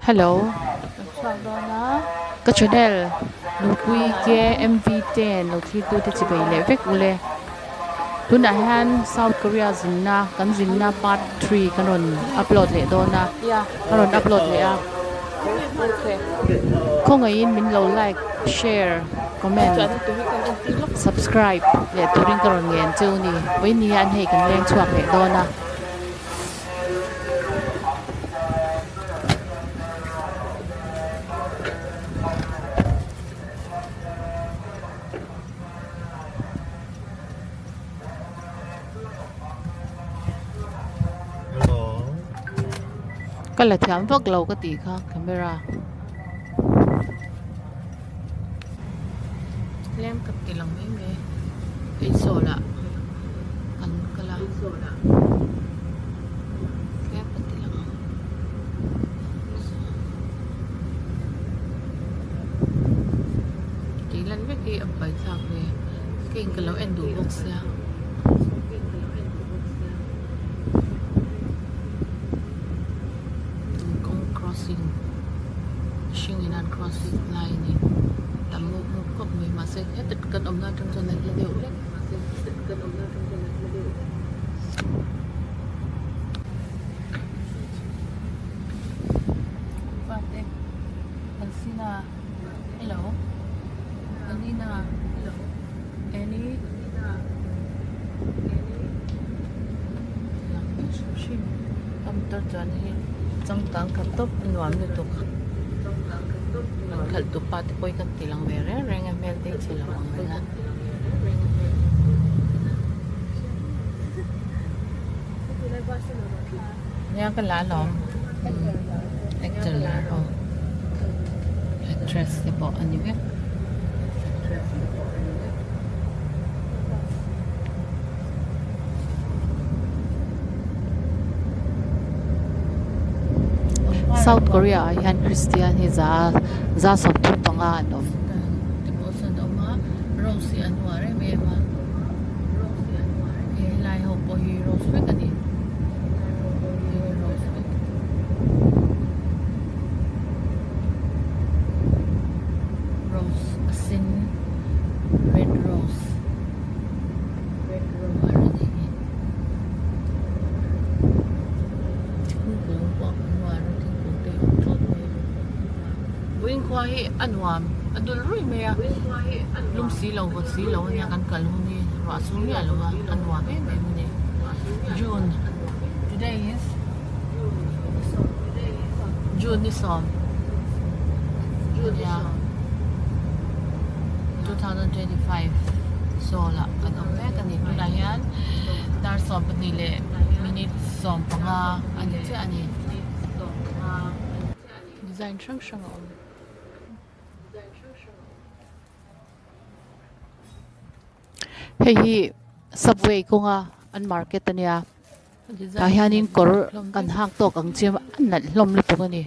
Hello ka channel Nupui KMV ten lo thlir tute chibei leh vek ule tunah hian South Korea zinna kan zinna part three kan rawn upload leh dawn a ka rawn upload leh a khawngaihin min lo like share comment subscribe leh turin ka rawn ngen cheu a ni vawiin hian hei kan leng chhuak leh dawn a. Ka la thiam vak lo ka tih kha camera tlem ka ti lang mai mai eizawl ah an kal a tlem ka ti lang ang tih lan vek hi a buaithlak ve keiin ka lo en duh bawk sia. Kawng crossing hring in an cross lai a ni tam mup mup khawp mai mahse heta kan awmna atang chuan a hla deuh hlek mahse heta kan awmna atang chuan a hla deuh hlek. Fate Alsina hello Alina hello Annie motor chuan hi changkang khat tawp a nuam lutuk an khalh tu pa te pawh hi kan ti lang ve reng reng a hmel te hi chhe lo ang reng a. Nia ka la alawm actor lar ho actress te pawh a ni vek. South Korea ah hian Christian hi za za 35 an awm. Helai ho pawh hi rose vek a ni rose vek rose a sen red rose var a nih hi thingkung pawh a nuar a thingkung te hi a awm thut mai vawiin khua hi a nuam a dul ruih mai a lum si lo vawt si lo ania kan kal hun hi ruah sur miah lo a a nuam em em a ni June today is June ni sawm ania 2025 Seoul ah kan awm mek a ni tunah hian dar 12 leh minute 15 a ni chiah a ni. Design hrang hrang a awm. Hei hi subway kawnga an market a nia tah hianin kawr kan hak tawk ang chi a nalh hlawm lutuk a ni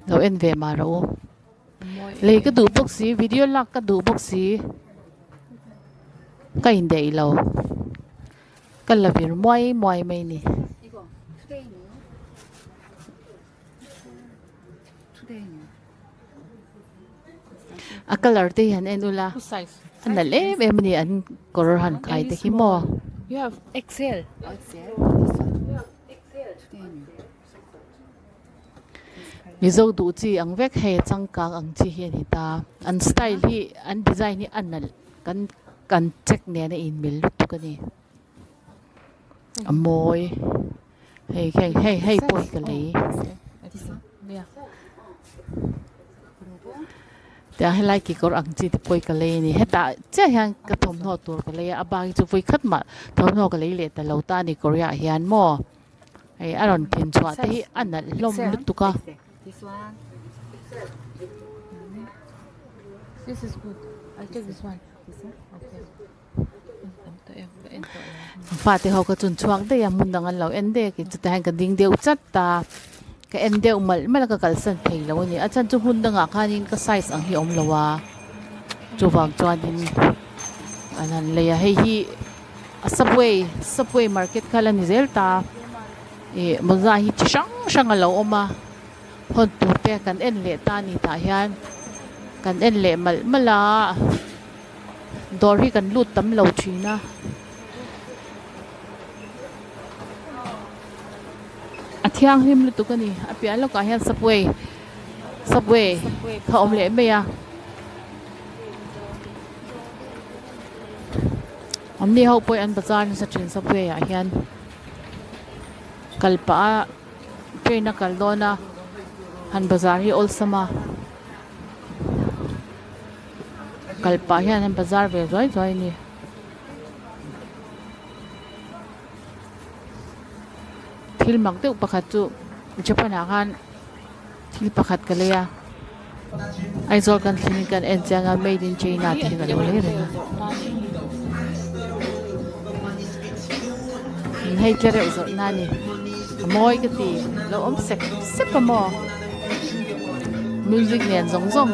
lo en ve mah rawh u lei ka duh bawk si video lak ka duh bawk si ka indaih lo. Ka la vir muai muai mai a ni. A colour te hi han en ula a nalh em em a ni an kawr han khai te hi maw. Mizo duh chi ang vek hei a changkang ang chi hi a ni ta an style hi an design hi a nalh kan kan check nen a inmil lutuk a ni a mawi hei hei hei hei pawh hi ka lei tiang helai kekawr ang chi te pawh hi ka lei a ni hetah chiah hian ka thawmhnaw tur ka lei a a bak hi chu vawi khat mah thawmhnaw ka lei leh ta lo ta a ni kawriah hian maw. Hei a rawn thin chhuah te hi a nalh hlawm lutuk a. Fate ho kha chun chhuak daih a hmun dang an lo en daih a kei chutah hian ka ding deuh chat a ka en deuh malh malh a ka kalsan thei lo a ni a chhan chu hmun dangah khanin ka size ang hi a awm lo a chuvang chuanin an han lei a hei hi. A subway subway market kha la ni zel ta ih mawza hi chi hrang hrang a lo awm a. Hawn tur te kan en leh ta a ni tah hian kan en leh malh malh a dawr hi kan lut tam lo thin a. A thianghlim lutuk a ni a piah lawkah hian subway subway kha a awm leh mai a. Anni ho pawh hi an bazar nasa thin subway ah hian kal pah a train a kal dawn a han bazar hi awlsam a kal pah hian an bazar ve zuai zuai a ni. Thil mak deuh pakhat chu Japan ah khan thil pakhat ka lei a Aizawl kan thlen in kan en chiang a made in China tih hi ka lo lei reng a hei tlereuh zawrh na a ni a mawi ka ti lo awm sek sek a maw music nen zawng zawng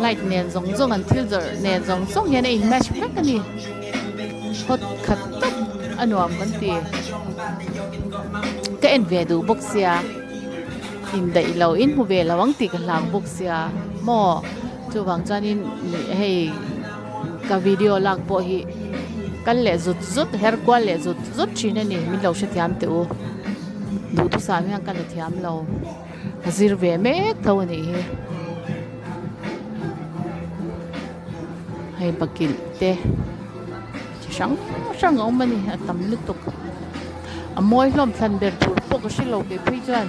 light nen zawng zawng an thil zawrh nen zawng zawng hian a in match vek a ni. Hot khat tak a nuam kan ti. Ka en ve duh bawk sia indaih lo in hmu ve lo ang tih ka hlau bawk sia maw chuvang chuanin hei ka video lak pawh hi kal leh zut zut her kual leh zut zut thin a ni min lo hrethiam teh u duhthusam hian ka la thiam lo a zir ve mek tho a nih hi. Hei bakilh te chi hrang hrang a awm a ni a tam lutuk a mawi hlawm thlan ber tur pawh ka hrelo kei phei chuan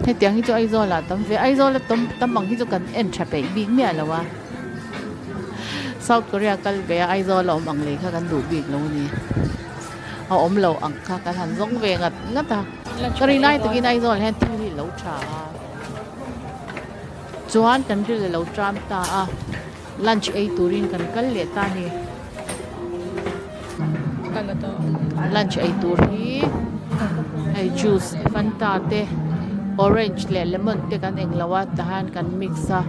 hetiang hi chu Aizawl ah tam ve Aizawl a tam tam ang hi chu kan en tha peih bik miah lo a South Korea kal ve a Aizawl a awm ang lei kha kan duh bik lo a ni a awm lo ang kha kan han zawng ve ngat ngat a ka rin lai takin Aizawl hian thil hi a lo tha a. Chuan kan ril a lo tram ta a, lunch ei turin kan kal leh ta a ni. Lunch ei tur hi hei juice fanta te orange leh lemon te kan englo a tahan kan mix a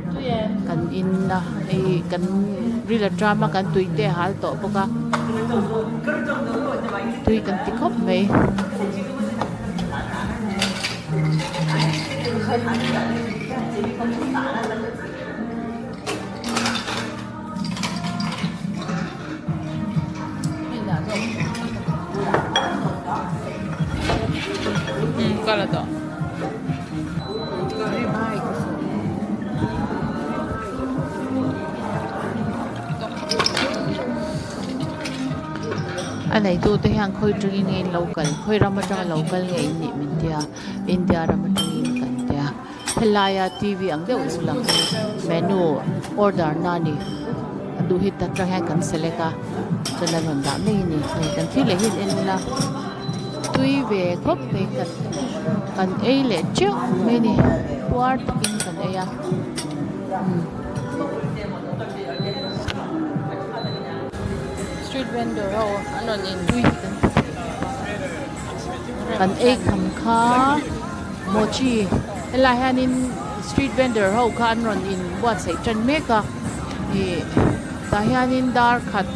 kan in a hei kan ril a tram a kan tui te a hal tawh bawk a tui kan ti khawp mai. A neitute hian khawi tangin nge in lo kal khawi ram atanga lo kal nge in nih min tia India ram atangin kan tia helaia t v ang deuh lo lang hi menu order na a ni a duh hi ta tang hian kan select a chuan a rawn dah mai a ni hei kan thil leh hi en ila tui ve khawp mai kan kan ei leh teuh mai a ni puar takin kan ei a. Street vendor ho an rawn in tui hi kan ti thei kan ei kham kha mochi helai hianin street vendor ho kha an rawn in buatsaih tan mek a ih tah hianin dar khat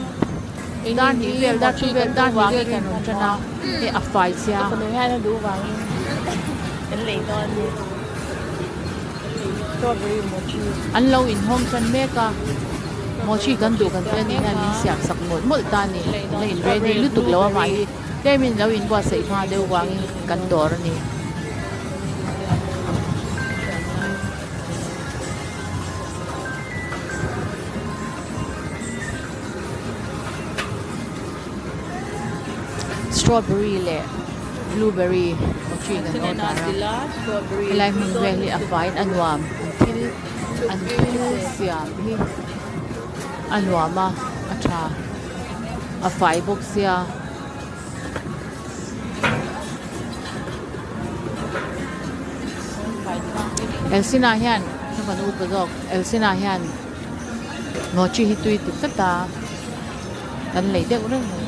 dar hnih vel dar thu vel dar hnih vel hian an rawn tan a hei a fai sia. Ka fanu hian a duh vangin kan lei dawn a ni. Strawberry mochi. An lo inhawng tan mek a, mochi kan duh kan tia ni hian min siam sak mawlh mawlh ta a ni. La in ready lutuk lo a mah hi tlem in lo inbuatsaih hma deuh vangin kan dawr a ni. Strawberry leh blueberry mochi kan order a helai hmun vel hi a faiin a nuam an thil an thil siam hi a nuam a a tha a fai bawk sia. Elsina hian ka fanu upa zawk Elsina hian mochi hi tui ti tlat a kan lei deuh reng mai.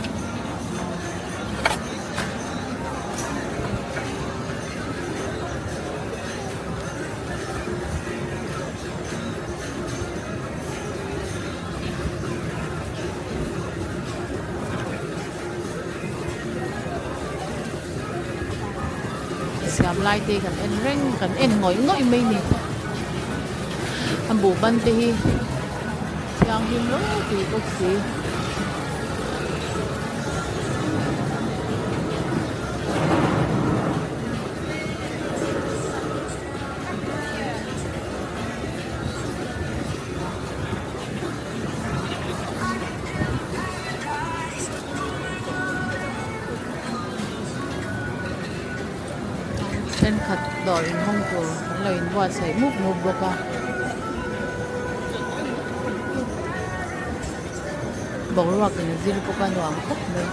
siam lai te kan en reng kan en ngawih ngawih mai a ni a buhban te hi thianghlim ropui bawk si. Thenkhat dawr inhawng tur an lo inbuatsaih mup mup bawk a boruak in zir bawk a nuam khawp mai.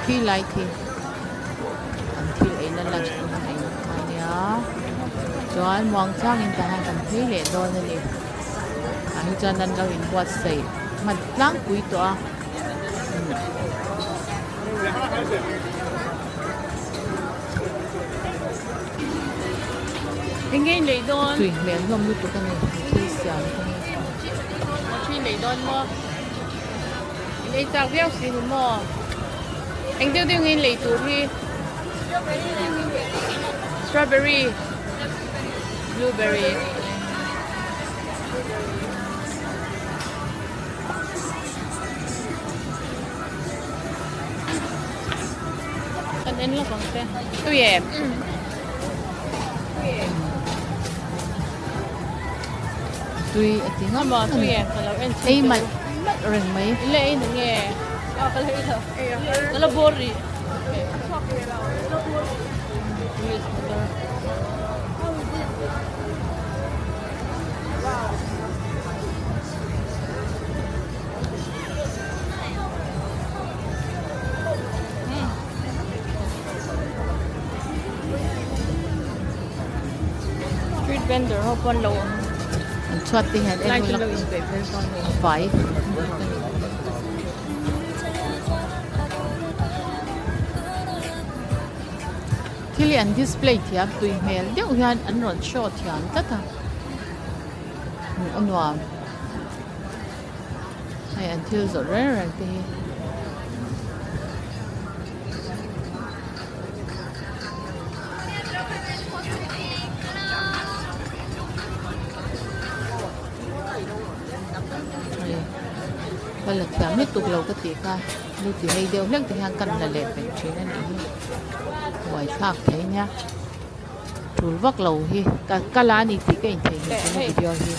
Khi lai khi an thil eina lunch pawh an ei kha ania chuan muangchangin tah hian kan phei leh dawn a ni tah hi chuan an lo inbuatsaih hman tlangpui tawh a. Eng nge in lei dawn? Tui hmel hlawm lutuk a ni thil siam te hi. Tui lei dawn maw? In ei chak viau si ni maw? Eng deuh deuh nge in lei tur hi? Strawberry, blueberry. Kan en lawk ang che. Tui em? Tui a ti ngam a tui em ka lo en ei malh malh reng mai. In la ei na nge? A ka la ei lo. Ka la bawr rih. Police motor. Street vendor ho pawn lo an chhuat te hian lai chu lo in peih fel dawn ni a fai thil hi an display thiam tui hmel deuh hian an rawn show thiam tlat a hmuh a nuam. Hei an thil zawrh reng reng te hi. Hei ka la thiam lutuk lo ka tih kha lu ti hei deuh hlek te hian kan la leh pek thin a nih hi buai thlak thei nia tul vak lo hi ka ka la a ni tih ka intheihnghilh thin a video hi.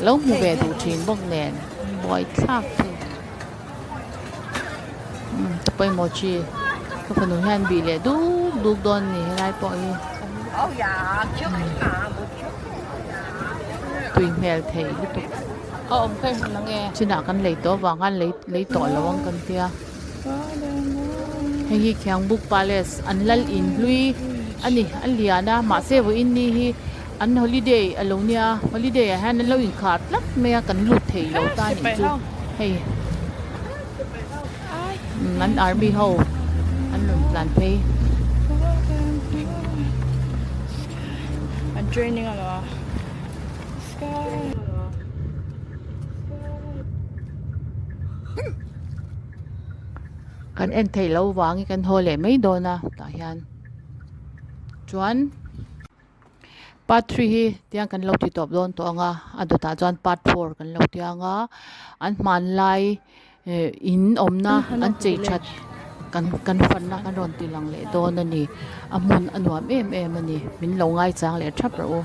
Lo hmu ve duh thin bawk nen buai thlak thei umm ta pawimawh chi ka fanu hian bih leh duk duk dawn a ni helai pawh hi tui hmel thei lutuk chinah kan lei tawh avang khan lei lei tawh lo ang kan tia hei hi Khiangbuk Palace an lal in hlui a ni a lian a mahse vawiin ni hi. An holiday a lo nia, holiday ah hian an lo inkhar tlat mai a, kan lut thei lo ta nih chu hei an army ho an rawn tlan phei. An training a lo a. Kan en theih loh vangin kan haw leh mai dawn a tah hian chuan. Part three hi tiang kan lo ti tawp dawn tawh ang a a dawtah chuan part four kan lo ti ang a an hmanlai eh in awmna an chei that kan kan fanna kan rawn ti lang leh dawn a ni a hmun a nuam em em a ni min lo ngaichang leh thap rawh u.